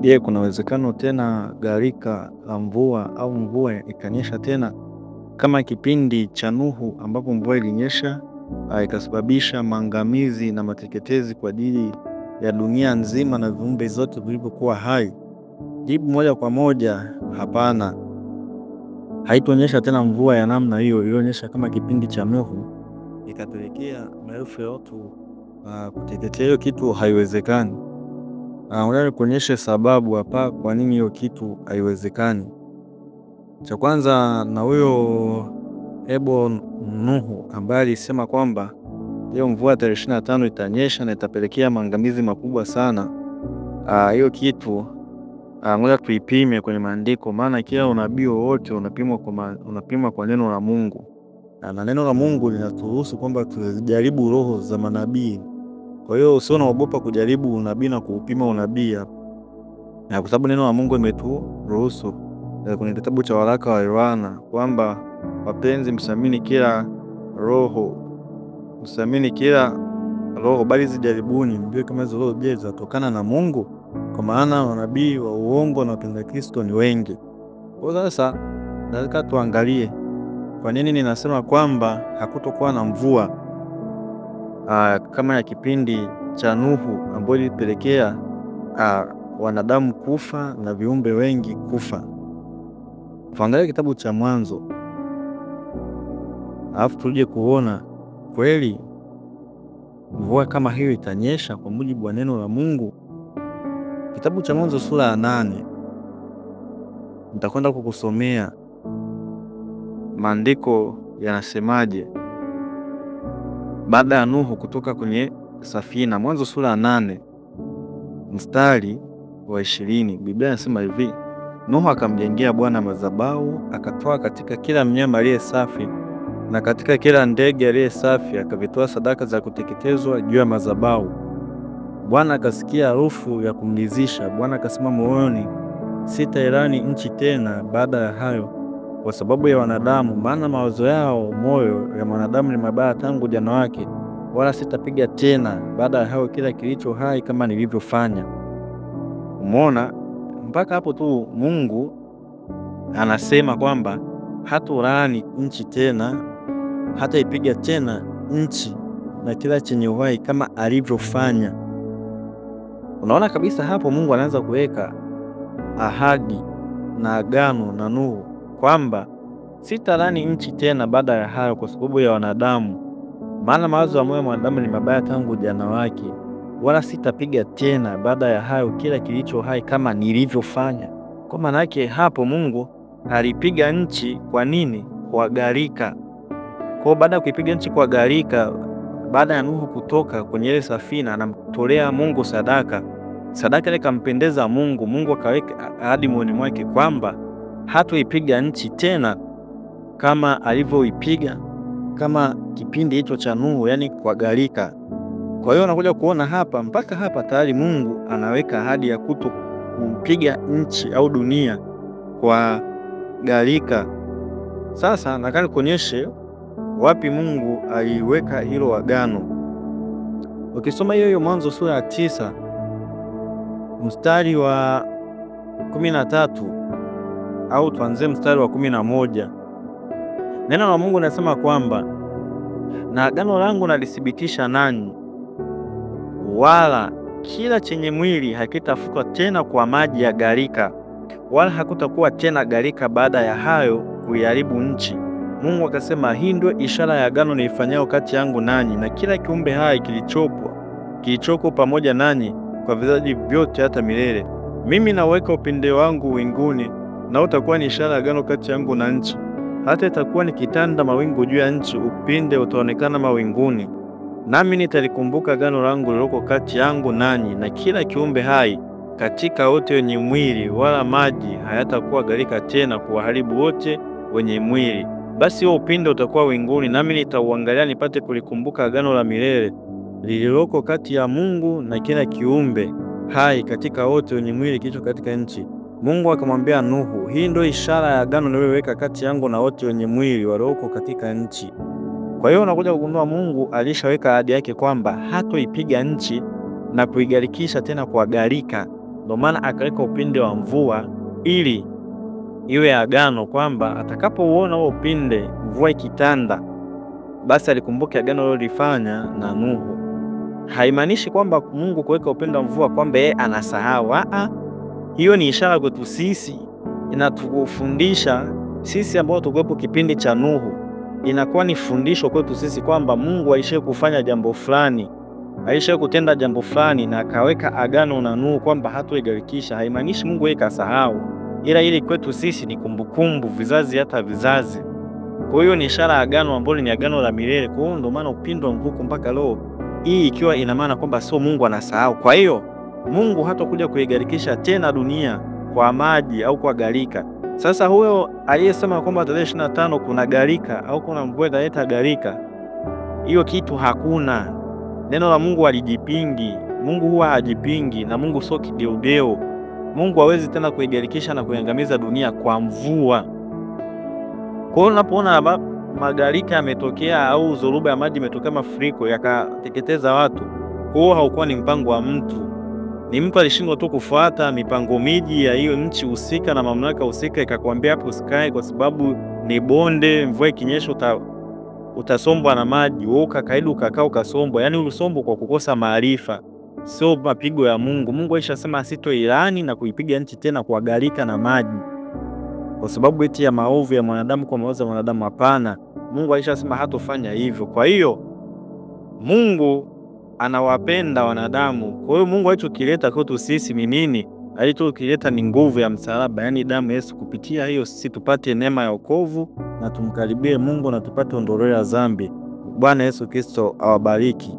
Je, kuna uwezekano tena gharika la mvua au mvua ikanyesha tena kama kipindi cha Nuhu ambapo mvua ilinyesha ikasababisha maangamizi na mateketezi kwa ajili ya dunia nzima na viumbe zote vilivyokuwa hai? Jibu moja kwa moja, hapana. Haitonyesha tena mvua ya namna hiyo ilionyesha kama kipindi cha Nuhu ikapelekea maelfu ya watu kuteketea. Hiyo kitu haiwezekani. Ngoja nikuonyeshe sababu hapa kwa nini hiyo kitu haiwezekani. Cha kwanza, na huyo Ebo Nuhu ambaye alisema kwamba hiyo mvua tarehe 25 itanyesha na itapelekea maangamizi makubwa sana. Hiyo kitu ngoja tuipime kwenye maandiko, maana kila unabii wowote unapimwa kwa neno la Mungu, na neno la Mungu linaturuhusu kwamba tujaribu roho za manabii. Kwa hiyo usio naogopa kujaribu unabii na kuupima unabii hapa, na kwa sababu neno la Mungu limeturuhusu kwenye kitabu cha waraka wa Yohana kwamba wapenzi, msiamini kila roho, msiamini kila roho, bali zijaribuni mjue kama hizo roho je, zinatokana na Mungu, kwa maana manabii wa uongo na wapinga Kristo ni wengi. Kwa sasa nataka tuangalie kwa nini ninasema kwamba hakutokuwa na mvua kama ya kipindi cha Nuhu ambayo ilipelekea wanadamu kufa na viumbe wengi kufa. Tuangalie kitabu cha Mwanzo alafu tuje kuona kweli mvua kama hiyo itanyesha kwa mujibu wa neno la Mungu. Kitabu cha Mwanzo sura ya 8 nitakwenda kukusomea maandiko yanasemaje baada ya Nuhu kutoka kwenye safina. Mwanzo sura ya 8 mstari wa 20, Biblia inasema hivi: Nuhu akamjengea Bwana madhabahu, akatoa katika kila mnyama aliye safi na katika kila ndege aliye safi, akavitoa sadaka za kuteketezwa juu ya madhabahu. Bwana akasikia harufu ya kumridhisha. Bwana akasema moyoni, sitailani nchi tena baada ya hayo kwa sababu ya wanadamu, maana mawazo yao moyo ya mwanadamu ni mabaya tangu ujana wake, wala sitapiga tena baada ya hayo kila kilicho hai kama nilivyofanya. Umeona, mpaka hapo tu Mungu anasema kwamba hatulaani nchi tena, hataipiga tena nchi na kila chenye uhai kama alivyofanya. Unaona kabisa hapo Mungu anaanza kuweka ahadi na agano na Nuhu kwamba sitalani nchi tena baada ya hayo kwa sababu ya wanadamu, maana mawazo ya moyo wa mwanadamu ni mabaya tangu ujana wake, wala sitapiga tena baada ya hayo kila kilicho hai kama nilivyofanya. Kwa maana yake hapo Mungu alipiga nchi kwa nini? Kwa gharika. Kwa baada ya kuipiga nchi kwa gharika, baada ya Nuhu kutoka kwenye ile safina, anamtolea Mungu sadaka. Sadaka ile kampendeza Mungu. Mungu akaweka ahadi moyoni mwake kwamba hatoipiga nchi tena kama alivyoipiga kama kipindi hicho cha Nuhu, yani kwa gharika. Kwa hiyo unakuja kuona hapa, mpaka hapa tayari Mungu anaweka ahadi ya kuto kumpiga nchi au dunia kwa gharika. Sasa nataka nikuonyeshe wapi Mungu aliweka hilo agano. Ukisoma hiyo hiyo Mwanzo sura ya 9 mstari wa 13 au tuanzie mstari wa 11, neno la Mungu linasema kwamba na agano langu nalithibitisha nanyi, wala kila chenye mwili hakitafutwa tena kwa maji ya gharika, wala hakutakuwa tena gharika baada ya hayo kuiharibu nchi. Mungu akasema, hii ndio ishara ya agano niifanyao kati yangu nanyi na kila kiumbe hai kilichoko pamoja nanyi kwa vizazi vyote hata milele. Mimi naweka upinde wangu winguni, na utakuwa ni ishara ya agano kati yangu na nchi. Hata itakuwa ni kitanda mawingu juu ya nchi, upinde utaonekana mawinguni. Nami nitalikumbuka agano langu lililoko kati yangu nanyi na kila kiumbe hai katika wote wenye mwili, wala maji hayatakuwa gharika tena kuwaharibu wote wenye mwili. Basi huo upinde utakuwa winguni, nami nitauangalia nipate kulikumbuka agano la milele lililoko kati ya Mungu na kila kiumbe hai katika wote wenye mwili kilicho katika nchi. Mungu akamwambia Nuhu, hii ndio ishara ya agano niliyoweka kati yangu na wote wenye mwili walioko katika nchi. Kwa hiyo unakuja kugundua Mungu alishaweka ahadi yake kwamba hatoipiga nchi na kuigarikisha tena kwa gharika. Ndio maana akaweka upinde wa mvua ili iwe agano kwamba atakapouona huo upinde, mvua ikitanda, basi alikumbuke agano alilofanya na Nuhu. Haimaanishi kwamba Mungu kuweka upinde wa mvua kwamba yeye anasahau. Hiyo ni ishara kwetu sisi, inatufundisha sisi ambao tulikuwepo kipindi cha Nuhu. Inakuwa ni fundisho kwetu sisi kwamba Mungu aishe kufanya jambo fulani, aishe kutenda jambo fulani, na akaweka agano na Nuhu kwamba hatoigarikisha. Haimaanishi Mungu yeye kasahau, ila ili kwetu sisi ni kumbukumbu, vizazi hata vizazi. Kwa hiyo ni ishara ya agano ambalo ni agano la milele. Kwa hiyo ndio maana upinde wa mvua mpaka leo hii, ikiwa ina maana kwamba sio Mungu anasahau. Kwa hiyo Mungu hatakuja kuigarikisha tena dunia kwa maji au kwa gharika. Sasa huyo aliyesema kwamba tarehe 25 kuna gharika au kuna mvua italeta gharika, hiyo kitu hakuna. Neno la Mungu halijipingi. Mungu huwa hajipingi, na Mungu sio kideudeo. Mungu hawezi tena kuigarikisha na kuiangamiza dunia kwa mvua. Kwa hiyo unapoona magharika yametokea au dhoruba ya maji imetokea, mafuriko yakateketeza watu, kwa hiyo haukuwa ni mpango wa mtu. Ni mtu alishindwa tu kufuata mipango miji ya hiyo nchi husika na mamlaka husika, ikakwambia hapo usikae kwa sababu ni bonde, mvua ikinyesha utasombwa na maji. Wewe ukakaidi ukakaa ukasombwa. Yaani ulisombwa kwa kukosa maarifa, sio mapigo ya Mungu. Mungu alishasema asitoilani na kuipiga nchi tena kwa gharika na maji kwa sababu eti ya maovu ya mwanadamu, kwa maovu ya mwanadamu. Hapana, Mungu alishasema hatofanya hivyo. Kwa hiyo Mungu anawapenda wanadamu. Kwa hiyo Mungu alichokileta kwetu sisi ni nini? Alichokileta ni nguvu ya msalaba, yani damu Yesu. Kupitia hiyo sisi tupate neema ya wokovu na tumkaribie Mungu na tupate ondoleo la dhambi. Bwana Yesu Kristo awabariki.